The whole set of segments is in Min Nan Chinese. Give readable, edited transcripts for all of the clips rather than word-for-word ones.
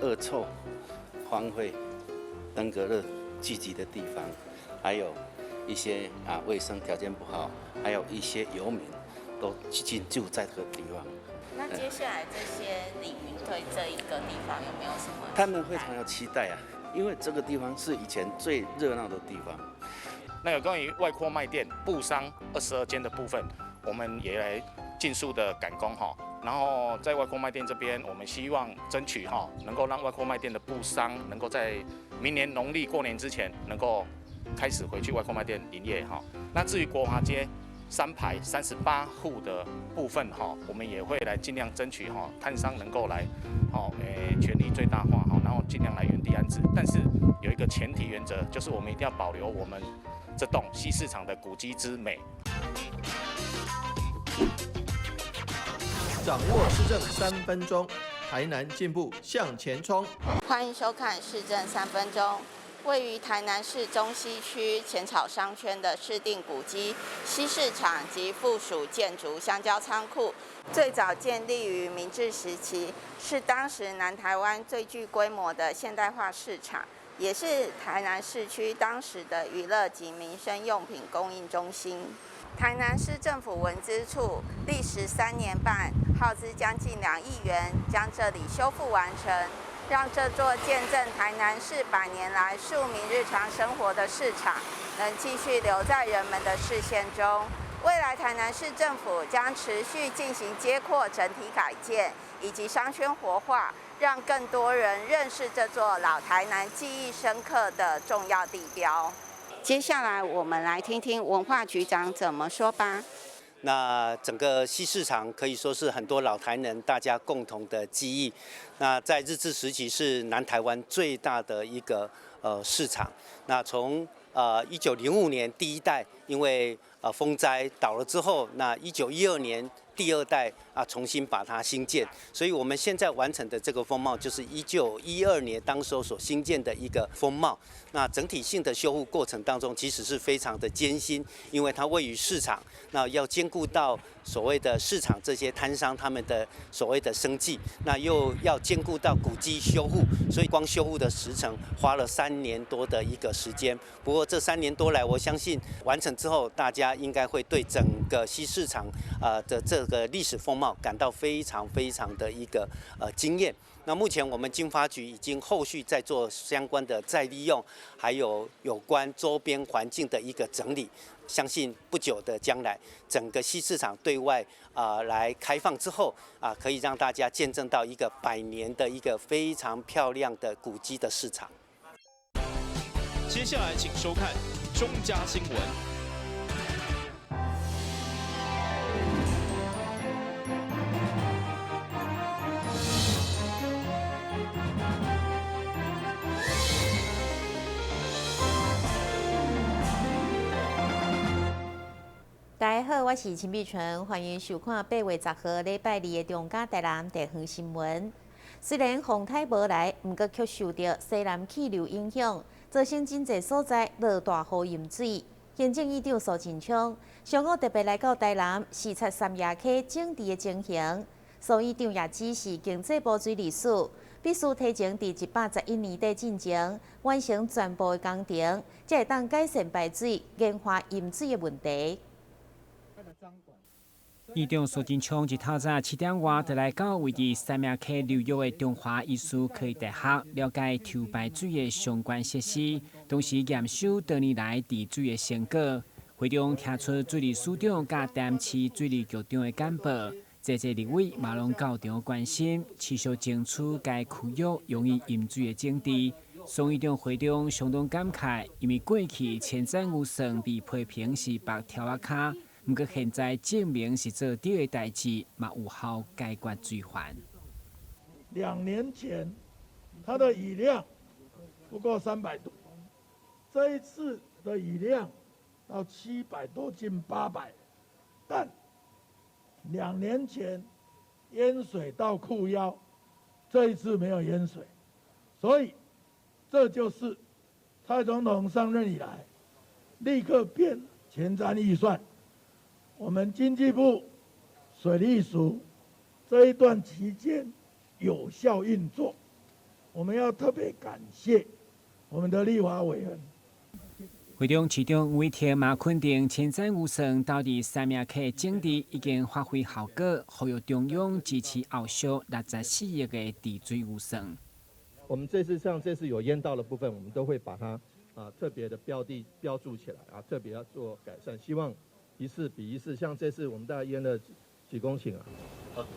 惡臭、荒廢、登革熱聚集的地方，還有一些啊衛生條件不好，還有一些遊民都進駐在這個地方。那接下來這些里民對這一個地方有沒有什麼？他們非常有期待啊，因為這個地方是以前最熱鬧的地方。那有關於外擴賣店布商22間的部分，我們也來盡速的趕工哈。然後在外擴賣店這邊，我們希望爭取哈，能夠讓外擴賣店的布商能夠在明年農曆過年之前，能夠開始回去外擴賣店營業哈。那至於國華街三排38戶的部分哈，我們也會來盡量爭取哈，攤商能夠來，好誒，權利最大化哈，然後盡量來原地安置。但是有一個前提原則，就是我們一定要保留我們這棟西市場的古蹟之美。掌握市政三分鐘，台南進步向前衝。歡迎收看市政三分鐘。位於台南市中西區淺草商圈的市定古蹟西市場及附屬建築香蕉倉庫，最早建立於明治時期，是當時南台灣最具規模的現代化市場，也是台南市區當時的娛樂及民生用品供應中心。台南市政府文資處歷時3年半，耗資將近2億元，將這裡修復完成。讓這座見證台南市100年來庶民日常生活的市場，能繼續留在人們的視線中。未來台南市政府將持續進行街廓整體改建以及商圈活化，讓更多人認識這座老台南記憶深刻的重要地標。接下來，我們來聽聽文化局長怎麼說吧。那整個西市場可以說是很多老台南大家共同的記憶。那在日治時期是南台灣最大的一個市場。那從1905年第一代因為風災倒了之後，那1912年第二代啊重新把它興建，所以我們現在完成的這個風貌就是1912年當時候所興建的一個風貌。那整體性的修復過程當中，其實是非常的艱辛，因為它位於市場，那要兼顧到所謂的市場這些攤商他們的所謂的生計，那又要兼顧到古蹟修復，所以光修復的時程花了三年多的一個時間。不過這三年多來，我相信完成之後，大家應該會對整個西市場啊的這個歷史風貌感到非常非常的一個驚豔。那目前我們經發局已經後續在做相關的再利用，還有有關周邊環境的一個整理。相信不久的將來，整個西市場對外啊來開放之後啊，可以讓大家見證到一個百年的一個非常漂亮的古蹟的市場。接下來請收看中嘉新聞。大家好，我是陳美純，歡迎收看8月10號禮拜二的中嘉台南地方新聞。雖然風颱無來，毋過卻受著西南氣流影響，造成真濟所在落大雨淹水。行政院長蘇貞昌上午特別來到台南視察三亞溪整治的情形。蘇院長也指示經濟部水利署，必須提前佇111年底進前完成全部的工程，才會當改善排水、研發淹水的問題。院長蘇貞昌一透早7點外就來到位佇三峽溪流域的中華醫事科技大學，了解抽排水的相關設施，同時驗收多年來治水的成果。會中聽出水利署長佮台南市水利局長的簡報，濟濟立委嘛攏到場關心，持續爭取該區域容易淹水的整治。蘇院長會中相當感慨，因為過去前瞻預算被批評是縛柱仔跤。毋過現在證明是做對的代誌，嘛有效解決水患。 2年前，它的雨量不過300多，這一次的雨量到700多近800，但2年前淹水到褲腰，這一次沒有淹水，所以這就是蔡總統上任以來立刻變前瞻預算。我們經濟部水利署這一段期間有效運作，我們要特別感謝我們的立法委員。會中市長委託嘛肯定前瞻預算投佇三命溪整治已經發揮效果，呼籲中央支持後續64億的治水預算。我們這次像這次有淹到的部分，我們都會把它特別的標的標註起來啊，特別要做改善，希望一次比一次，像這次我們大概淹了幾公頃啊？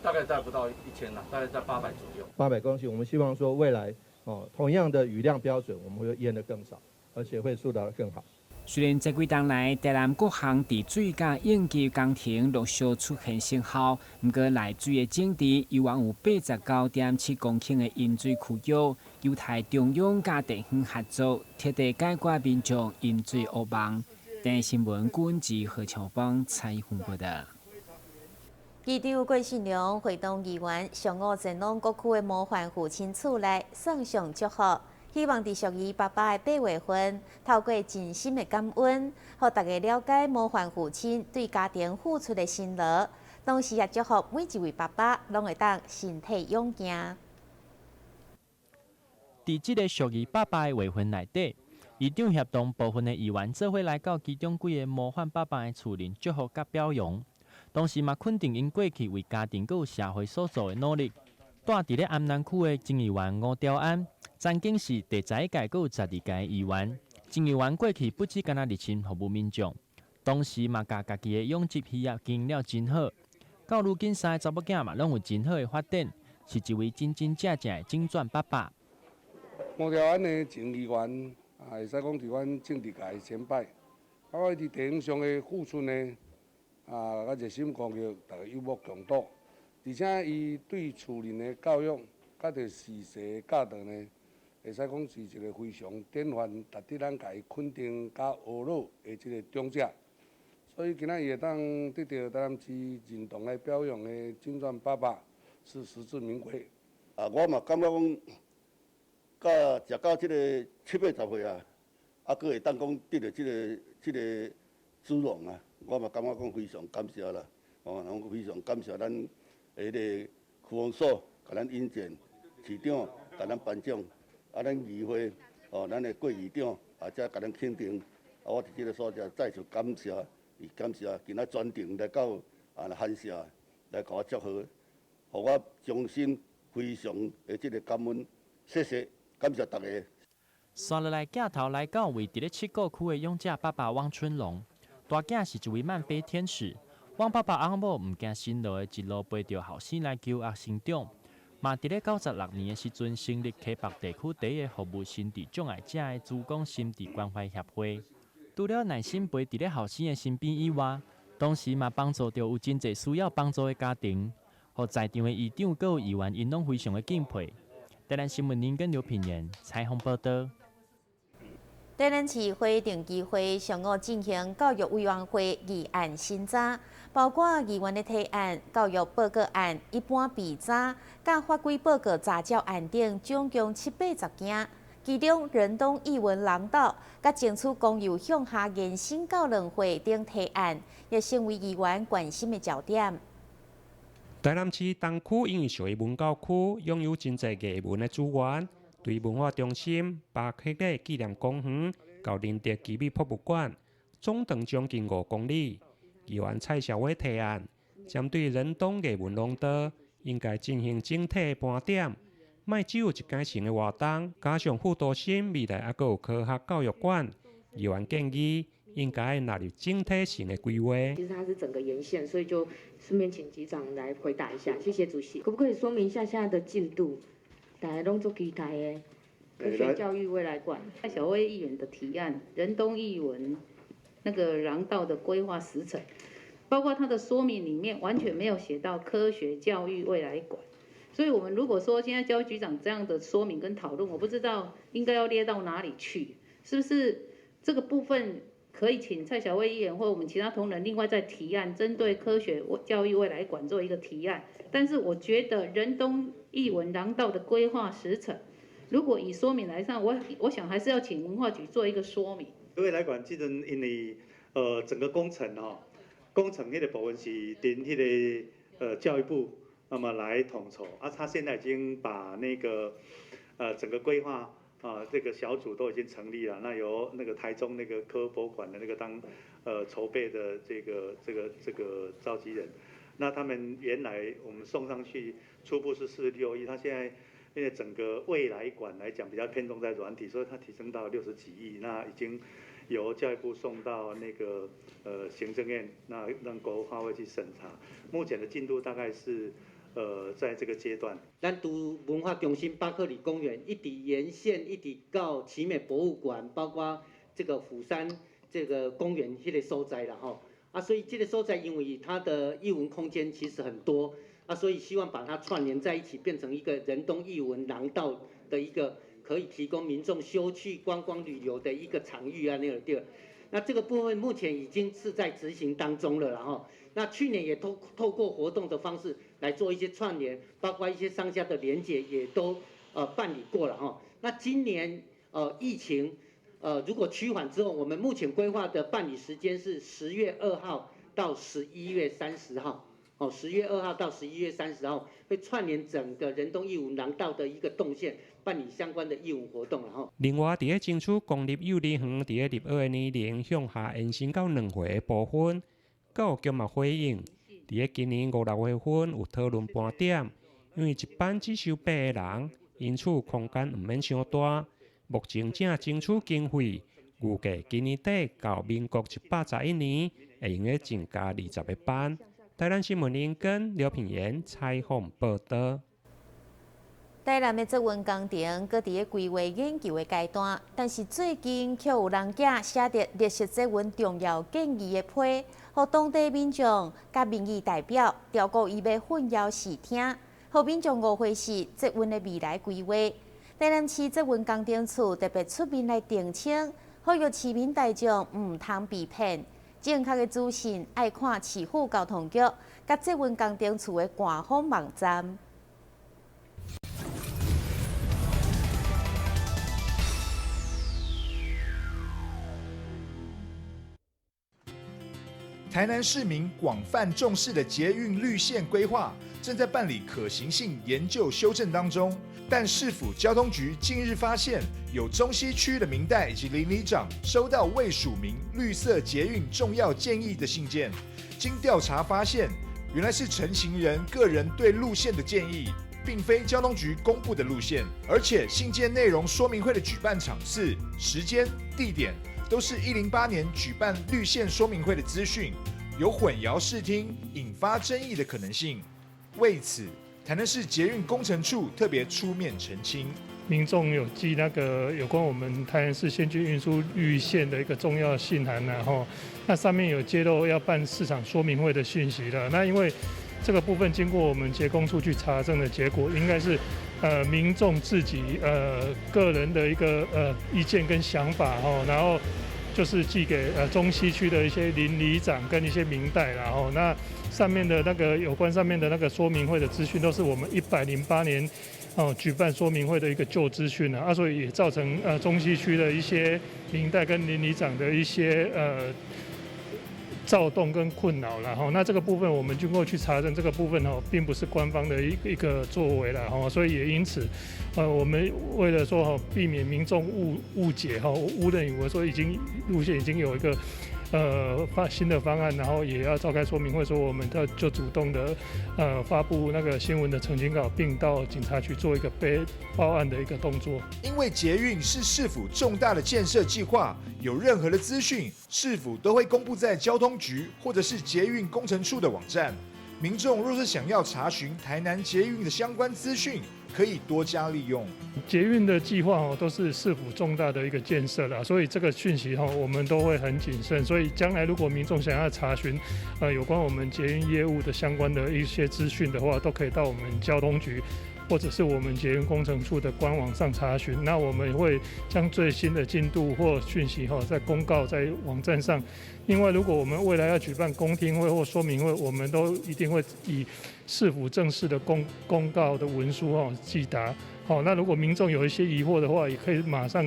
大概在不到1000啦，大概在800左右。800公頃，我們希望說未來哦，同樣的雨量標準，我們會淹得更少，而且會做得更好。雖然這幾冬來，台南各項治水佮應急工程陸續出現成效，毋過內水的整治猶原有89.7公頃的淹水區域，有待中央佮地方合作，徹底解決民眾淹水噩夢。電視新聞郭志何長邦採訪報導。議長郭信良會同議員上午前往各區的模範父親厝內送上祝福。希望佇屬於爸爸的八月份，透過真心的感恩，予大家了解模範父親對家庭付出的辛勞。同時也祝福每一位爸爸攏會當身體勇健。佇這個屬於爸爸的月份內底，議長協同部分的議員做伙來到其中幾个模範爸爸的厝裡祝福佮表揚，同時嘛肯定𪜶過去為家庭閣有社會所做的努力。住佇咧安南區的前議員吳朝安，曾經是第11屆閣有12屆議員。前議員過去不止干焦熱心服務民眾，同時嘛共家己的養殖漁業經營了真好。到如今三个查某囝嘛攏有真好的發展，是一位真真正正的金鑽爸爸。吳朝安的前議員啊，會使講佇阮政治界的前輩，啊，伊佇地方上的付出呢，啊，佮熱心公益，大家有目共睹。而且伊對厝內的教育，佮著事實的教導呢，會使講是一個非常典範，值得咱共伊肯定佮學老的這個長者。所以今仔伊會當得到台南市認同來表揚的金鑽爸爸，是實至名歸。啊，我嘛感覺講，到食到這个七八十歲啊，啊，閣會當講得著這个殊榮啊，我嘛感覺講非常感謝啦。哦，講非常感謝咱。彼个區公所共咱引薦，市長共咱頒獎，啊，咱議會哦，咱的郭議長啊，才共咱肯定，啊，我佇這个所在再次感謝，伊感謝今仔專程來到啊寒舍來共我祝賀，予我衷心非常的這个感恩，謝謝，感謝大家。紲落來鏡頭來到位佇咧七股區的勇者爸爸汪春龍，大囝是一位慢飛天使。汪爸爸翁某毋驚辛勞的，一路陪著後生來求學成長，嘛佇咧96年的時陣成立溪北地區第一个服務心智障礙者的珠江心智關懷協會。除了耐心陪佇咧後生的身邊以外，同時嘛幫助著有真濟需要幫助的家庭，予在場的議長閣有議員𪜶攏非常的敬佩。台南新聞林跟劉品言採訪報導。台南市會定期會上午進行教育委員會議案審查，包括議員的提案、教育報告案、一般備查、佮法規報告查照案等，總共七八十件。其中仁東藝文廊道、佮爭取公幼向下延伸到2歲等提案，也成為議員關心的焦點。台南市東區因為屬於文教區，擁有真濟藝文的資源。對文化中心、巴克禮紀念公園到仁德奇美博物館，總長將近5公里。議員蔡小偉提案，針對仁東藝文廊道，應該進行整體的盤點，莫只有一階層的活動，加上副都心未來猶閣有科學教育館，議員建議應該納入整體性的規劃。其實它是整個沿線，所以就順便請局長來回答一下。謝謝主席，可不可以說明一下現在的進度？大家攏足期待的科學教育未來館。蔡小薇議員的提案，仁東藝文那個廊道的規劃時程，包括他的說明裡面完全沒有寫到科學教育未來館，所以我們如果說現在教育局長這樣的說明跟討論，我不知道應該要列到哪裡去，是不是這個部分可以請蔡小薇議員或我們其他同仁另外再提案，針對科學教育未來館做一個提案。但是我覺得仁東藝文廊道的規劃時程，如果以說明來上，我想還是要請文化局做一個說明。未來館這陣因為整個工程吼，工程彼个部分是佇彼个教育部那麼來統籌，啊，他現在已經把那個整个规划啊，这个小组都已经成立了。那由那个台中那个科博馆的那个当筹备的这个召集人。那他们原来我们送上去初步是46亿，他现在因为整个未来馆来讲比较偏重在软体，所以它提升到60几亿。那已经由教育部送到那个行政院，那让国发会去审查。目前的进度大概是在这个阶段。咱拄文化中心巴克礼公园一直沿线一直到奇美博物馆，包括这个虎山这个公园彼个所在啦吼。啊，所以这个所在因为它的艺文空间其实很多，啊，所以希望把它串联在一起，变成一个仁东艺文廊道的一个可以提供民众休憩、观光旅游的一个场域啊，那个对。那这个部分目前已经是在执行当中了，然后，那去年也透过活动的方式来做一些串联，包括一些商家的连结也都办理过了哈。那今年疫情如果趋缓之后，我们目前规划的办理时间是10月2号到11月30号。哦，10月2号到11月30号会串联整个仁东艺文廊道的一个动线，办理相关的艺文活动，然后。另外，伫咧争取公立幼儿园伫咧入学的年龄向下延伸到2岁的部分，教育局嘛回应，伫咧今年五六月份有讨论盘点，因为一班只收8个人，因此空间毋免伤大。目前正争取经费，预计今年底到民国111年会用得增加20个班。台南新闻林根刘品言采访报道。台南的捷运工程阁伫咧规划研究的阶段，但是最近却有人寄写著绿色捷运重要建议的批，予当地民众佮民意代表刁故意欲混淆视听，予民众误会是捷运的未来规划。台南市捷运工程处特别出面来澄清，呼吁市民大众毋通被骗。正确的资讯爱看市府交通局佮捷运工程处的官方网站。台南市民广泛重视的捷运绿线规划，正在办理可行性研究修正当中。但市府交通局近日发现，有中西区的民代以及邻里长收到未署名绿色捷运重要建议的信件，经调查发现，原来是陈情人个人对路线的建议，并非交通局公布的路线，而且信件内容说明会的举办场次、时间、地点都是108年举办绿线说明会的资讯，有混淆视听、引发争议的可能性。为此，台南市捷运工程处特别出面澄清。民众有寄那个有关我们台南市先进运输绿线的一个重要信函，然后那上面有揭露要办市场说明会的讯息了。那因为这个部分经过我们捷工处去查证的结果，应该是民众自己个人的一个意见跟想法哈，然后就是寄给中西区的一些邻里长跟一些民代，然后那上面的那个有关上面的那个说明会的资讯，都是我们108年举办说明会的一个旧资讯啊，所以也造成中西区的一些民代跟邻里长的一些躁动跟困扰了哈。那这个部分我们经过去查证，这个部分哦，并不是官方的一个作为了哈，所以也因此，我们为了说哈，避免民众误解哈，误认以为说已经路线已经有一个发新的方案，然后也要召开说明会，说我们的就主动的发布那个新闻的澄清稿，并到警察局做一个被报案的一个动作。因为捷运是市府重大的建设计划，有任何的资讯，市府都会公布在交通局或者是捷运工程处的网站。民众若是想要查询台南捷运的相关资讯，可以多加利用。捷运的计划哦，都是市府重大的一个建设啦，所以这个讯息哈，我们都会很谨慎。所以将来如果民众想要查询，有关我们捷运业务的相关的一些资讯的话，都可以到我们交通局或者是我们捷运工程处的官网上查询。那我们会将最新的进度或讯息哈，在公告在网站上。另外，如果我们未来要举办公听会或说明会，我们都一定会以市府正式的公告的文书哦寄达。好，那如果民众有一些疑惑的话，也可以马上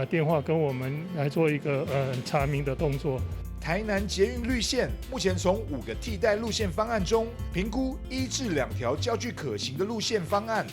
电话跟我们来做一个查明的动作。台南捷运绿线目前从5个替代路线方案中评估1至2条较具可行的路线方案，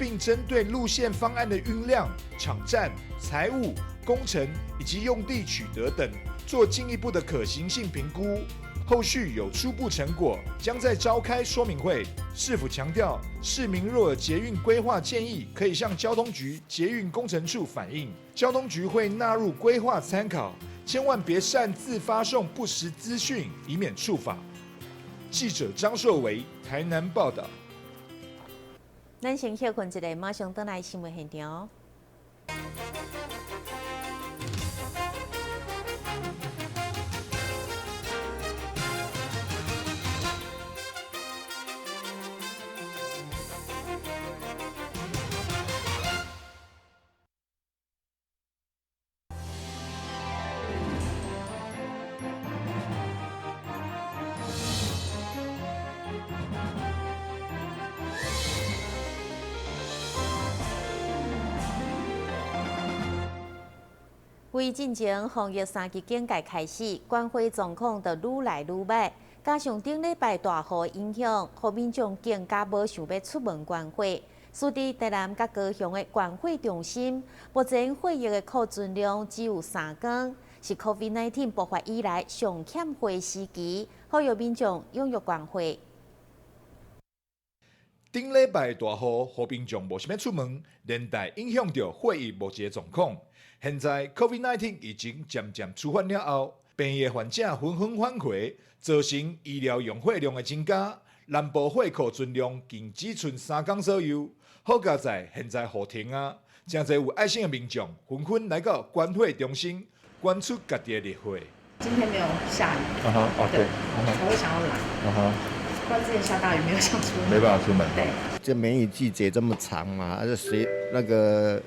并针对路线方案的运量、场站、财务、工程以及用地取得等，做进一步的可行性评估。后续有初步成果，将再召开说明会。市府强调，市民若有捷运规划建议，可以向交通局捷运工程处反映，交通局会纳入规划参考。千万别擅自发送不实资讯，以免触法。记者张硕维台南报道。咱先歇睏一下，马上转来新闻现场。为进前防疫三级警戒开始，关火状况就愈来愈歹，加上顶礼拜大雨影响，予民众更加无想欲出门观火。使得台南佮高雄的观火中心，目前火药的库存量只有3天，是 COVID-19 爆发以来上欠货时期，呼吁民众踊跃观火。顶礼拜大雨，予民众无想欲出门，连带影响著火药目前状况。现在 COVID-19 疫情渐渐趋缓了后，病院患者纷纷返回，造成医疗用火量的增加。南部火库存量近只剩3天左右。好佳哉现在雨停啊，真济有爱心的民众纷纷来到观火中心，捐出家己的热火。今天没有下雨，对，才会想要来。不然之前下大雨没有想出门，没办法出门。对，这梅雨季节这么长嘛，而且水那个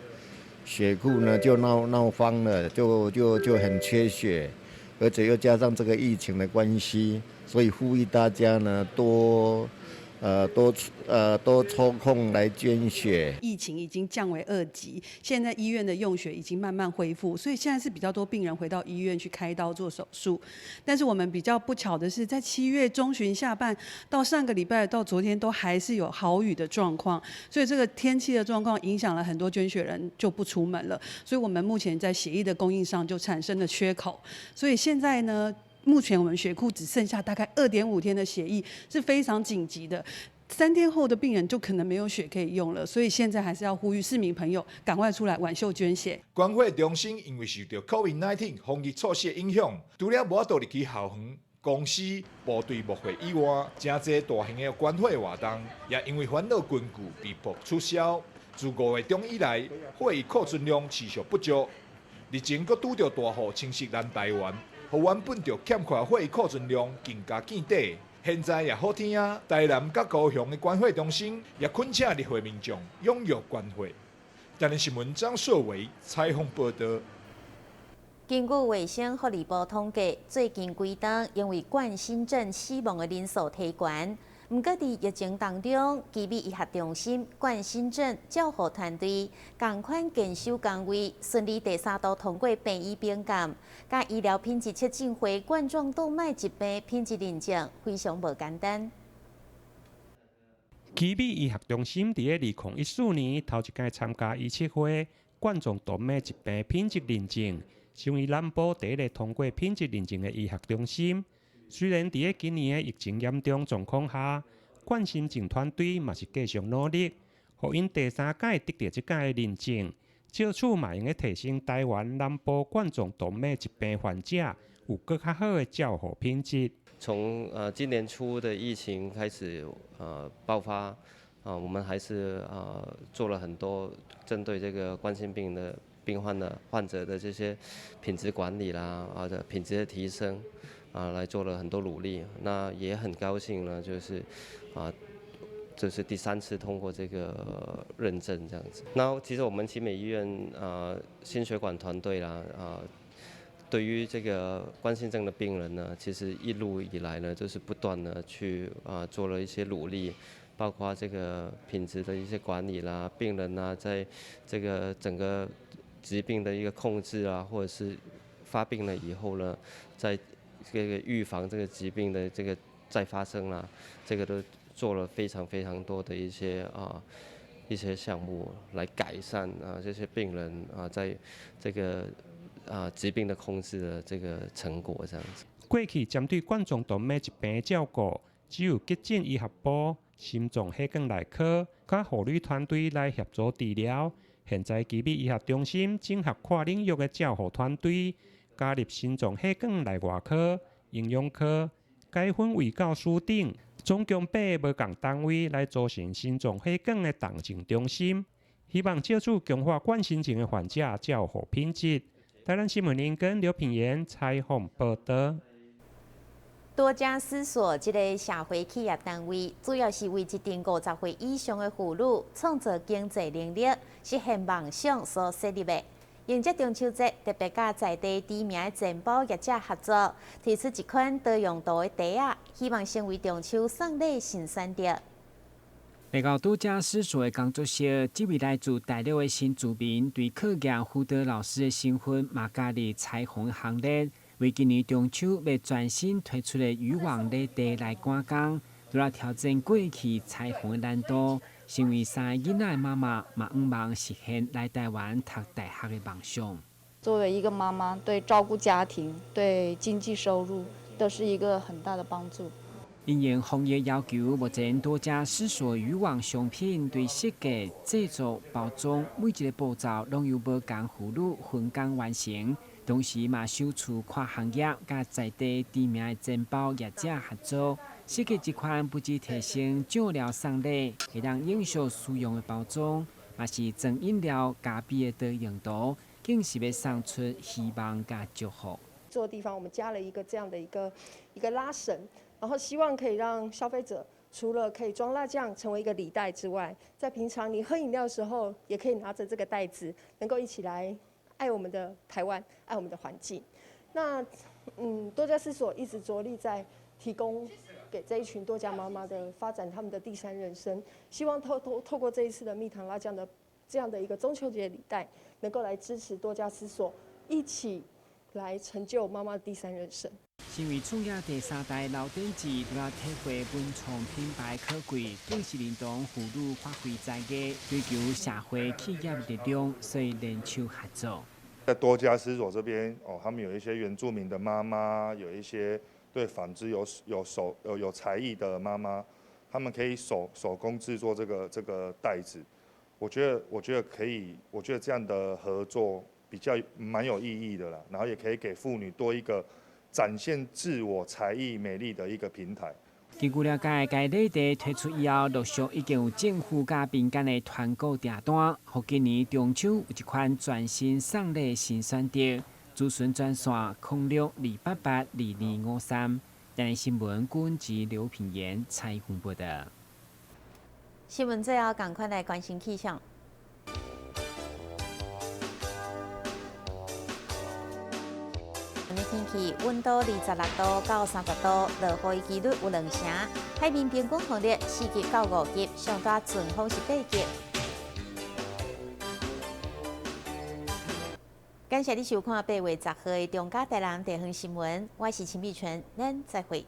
血库呢就闹荒了，就很缺血，而且又加上这个疫情的关系，所以呼吁大家呢多抽空来捐血。疫情已经降为2级，现在医院的用血已经慢慢恢复，所以现在是比较多病人回到医院去开刀做手术。但是我们比较不巧的是，在7月中旬下半到上个礼拜到昨天都还是有豪雨的状况，所以这个天气的状况影响了很多捐血人就不出门了，所以我们目前在血液的供应上就产生了缺口。所以现在呢，目前我们血库只剩下大概2.5天的血液，是非常紧急的。3天后的病人就可能没有血可以用了，所以现在还是要呼吁市民朋友赶快出来挽袖捐血。观火中心因为受到 COVID-19 防疫措施的影响，除了无法度入去校园、公司、部队牧会以外，真济大型的观火活动也因为烦恼军具被迫取消。自5月中以来，火药库存量持续不足，日前阁拄著大雨侵袭南台湾。予原本就欠缺火库存量更加见底。现在也好天啊，台南佮高雄的观火中心也恳请入会民众踊跃观火。台南新闻张硕维采访报道。根据卫生福利部统计，最近几冬因为冠心症死亡的人数提悬。毋过，伫疫情当中，奇美医学中心冠心症照护团队仝款坚守岗位，顺利第3度通过病医评鉴，佮医疗品质测进会冠状动脉疾病品质认证，非常无简单。奇美医学中心伫咧2014年头一届参加医测会冠状动脉疾病品质认证，成为南部第一个通过品质认证的医学中心。虽然伫咧今年的疫情严重状况下，冠心症团队嘛是继续努力，予𪜶第3届得到这届的认证，借此嘛用咧提升台湾南部冠状动脉疾病患者有阁较好的照护品质。从今年初的疫情开始爆发，我们还是做了很多针对这个冠心病的病患的患者的这些品质管理啦，品质的提升。来做了很多努力，那也很高兴呢，就是，这是第3次通过这个认证这样子。那其实我们奇美医院心血管团队啦，对于这个冠心症的病人呢，其实一路以来呢，就是不断的去做了一些努力，包括这个品质的一些管理啦，病人呢在这个整个疾病的一个控制啊，或者是发病了以后呢，在这个预防这个疾病的这个再发生啦，这个都做了非常非常多的一些一些項目來改善啊這些病人啊在這個啊疾病的控制的這個成果，這樣子。過去針對冠狀動脈疾病的照顧，只有急診醫學部、心臟血管內科、佮護理團隊來協助治療。現在奇美醫學中心整合跨領域的照護團隊，加入心臟血管內外科、營養科、解分衛教師等，總共8個無仝單位來組成心臟血管的重症中心，希望藉此強化冠心症的患者照護品質。台南新聞林根劉品言採訪報導。多加思索，這个社會企業單位，主要是為一群50歲以上的婦女創造經濟能力，實現夢想所設立的。迎接中秋節，特別佮在地知名的錢包業者合作，推出一款多用途的袋仔，希望成為中秋送禮新選擇。來到多加思索的工作室，這位來自大陸的新住民，對課業輔導老師的身份，嘛加入裁縫行列。為今年中秋欲全新推出的漁網禮袋來趕工，除了挑戰過去裁縫的難度，身為三个囡仔的媽媽，嘛向望實現來台灣讀大學的夢想。作為一個媽媽，對照顧家庭、對經濟收入，都是一個很大的幫助。因應防疫要求，目前多家思索漁網商品對設計、製作、包裝每一個步驟，攏由無仝婦女分工完成。同時嘛，首次跨行業佮在地知名的錢包業者合作，設計一款不只提升醬料送禮，會當永續使用的包裝，嘛是裝飲料咖啡的多用途，更是欲送出希望佮祝福。做的地方，我們加了一個這樣的一個拉繩，然後希望可以讓消費者除了可以裝辣醬成為一個禮袋之外，在平常你喝飲料的時候，也可以拿着這個袋子，能夠一起來愛我們的台灣，愛我們的環境。那多加思索一直着力在提供給這一群多家媽媽的發展他們的第三人生，希望透過這一次的蜜糖辣醬的這樣的一個中秋節禮袋，能夠來支持多加思索，一起來成就媽媽的第三人生。身為創業第三代老店主，除了體會文創品牌可貴，更是認同婦女發揮才藝，追求社會企業力量，所以聯手合作。在多加思索這邊，哦，他們有一些原住民的媽媽，有一些對紡織有手有才藝的媽媽，他們可以手工製作這個袋子。我覺得可以，我覺得這樣的合作比較蠻有意義的啦。然後也可以給婦女多一個展現自我才藝美麗的一個平台。根據了解，該禮袋推出以後，陸續已經有政府佮民間的團購訂單，予今年中秋有一款全新送禮新選擇。諮詢專線06-288-2253。台南新聞軍及劉品言採訪報導。新聞最後，趕快來關心氣象。天氣溫度26度到30度，落雨的幾率有2成。海面平均風力4級到5級，上大陣風是8級。感謝你收看8月10號的中嘉台南地方新聞，我是陳美純，咱再會。